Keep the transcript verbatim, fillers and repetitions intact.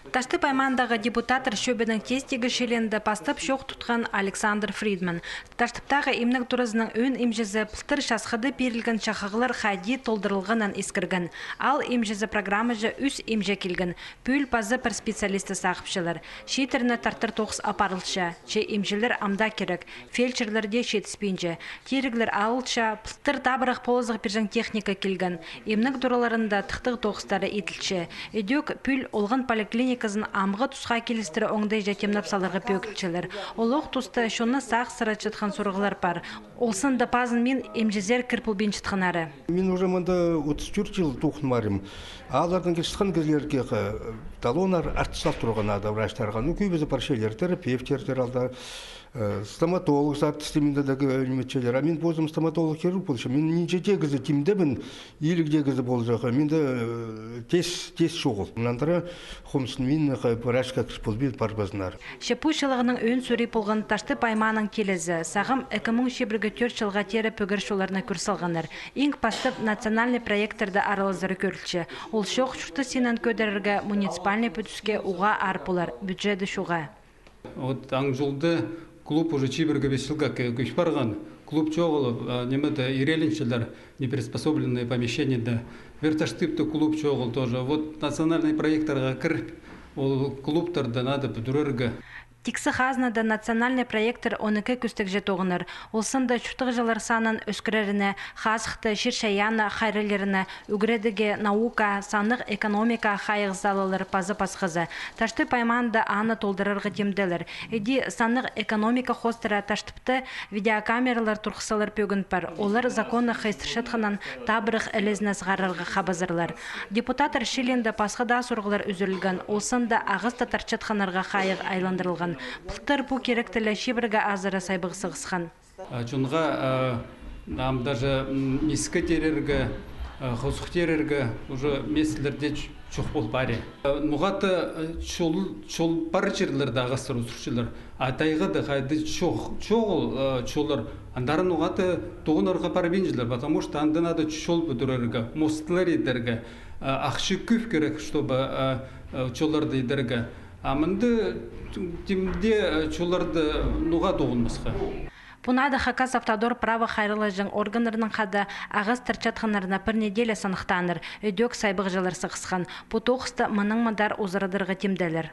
Таштып аймаандағы депутаттар чӧбінің тестігі чилиинде пастап чох тутхан Александр Фридман. Таштыптағы имнег туразының ӧӧн имҷізі пылтыр часхыда пирілген чахығлар хайди толдырылғанын искірген. Аал имҷізі программаҷа ӱс имҷі килген. Пӱӱл паза пір специалисті сағыпчалар. Чииттерні тартар тоғыс апарылча. Че имҷілер амда кирек. Фельдшерлер дее читіспинче. Тиріглер алылча, пылтыр табырах полызығ пирҷең техника килген. Имнег тураларында тыхтығ тоғыстары иділче. Ідӧк пӱӱл олған поликлиниказын амғы тусха килістіре оңдайҷа тимнеп саларға пӧгінчелер. Олох туста чонны сағыссыратчатхан сурығлар пар. Ол санда пазын мин имҷізер кір полбинчатханнары. Мин уже мында отыс тӧрт чыл тоғын парим. Ааллардаң килчеткен кізілерге, э, талоннар артыс ал турған ада врачтарға. Ну, кӧбізі парчалар, терапевтер, алда, э, стоматолог артыс, мында да ниме итчелер. А мин позым стоматолог-хирург полчам. Мин нинҷе дее кізі тимдебін, иліг дее кізі полҷах. Минде, э, тес, тес чоғыл. Мынандыра хомсын мин, э, врачка кір полбин парбазынар. Че пу чылығның ӧӧн сурии полған Таштып аймааның килізі. Сағам ікі муң чибіргі тӧрт чылға теере пӧгер чолларны кӧр салғаннар. Иң пастап национальный проекттерде аралазар кӧрілче. Ол чох чуртас синін кӧдірерге муниципальный пӱдіске уғаа аар полар, бюджеті чуға. Вот Аңҷулда клуб уже чибіргі пис чылға кӧ-, кӧс парған. Клуб чоғыл, а, ниме-де, ирееленчелер, неприспособленное помещение-де. Пір Таштыпта клуб чоғыл тоже. Вот национальный проекттарға кір, ол клубтарды надо пӱдірерге. Тиксі хазнада национальный проекттер он ікі кӧстегҷе тоғынар. Ол санда чуртағҷылар санын ӧскіреріне, хазыхты, чир-чайаанны хайраллирына, ӱгредіге, наука, саннығ экономика хайығ залалар паза пасхазы. Таштып аймаанда аны толдырарға тимделер. Іди саннығ экономика хоостыра Таштыпта видеокамералар турғыс салар пӧгін пар. Олар законны хайстырчатханын табырах ілезіне сығарарға хабазарлар. Депутаттар чилиинде пасха даа сурығлар ӱзӱрілген. Ол санда ағасты тартчатханнарға хайығ айландырылған. Пылтыр пу киректі ле чибіргі азыра сайбағ сығысхан. А, чонға, а, ам даже, м, миске теерерге, а, хозух теерерге уже местелерде ч-, чох пол пари. А, ноға-да, а, чол, чол пар чирлерде ағастар узурчалар. А тайғада хайди чох, чоғыл, а, чоллар. Андар ноға-да тоғынарға парбинчалар, потому что анда надо чол пӱдірерге, мосттар идерге, а, ахча кӧп кирек, чтобы, а, а, чолларды идерге. А мында тимде, а, чолларды ноға тоғынмасха? Пу нада Хакасавтодор права хайраллаҷаң органнарнаң хада ағас тартчатханнарына пір неделя санахтааннар, ідӧк сайбағҷылар сығысхан. Пу тоғысты мыннаң мындар узарадарға тимделер.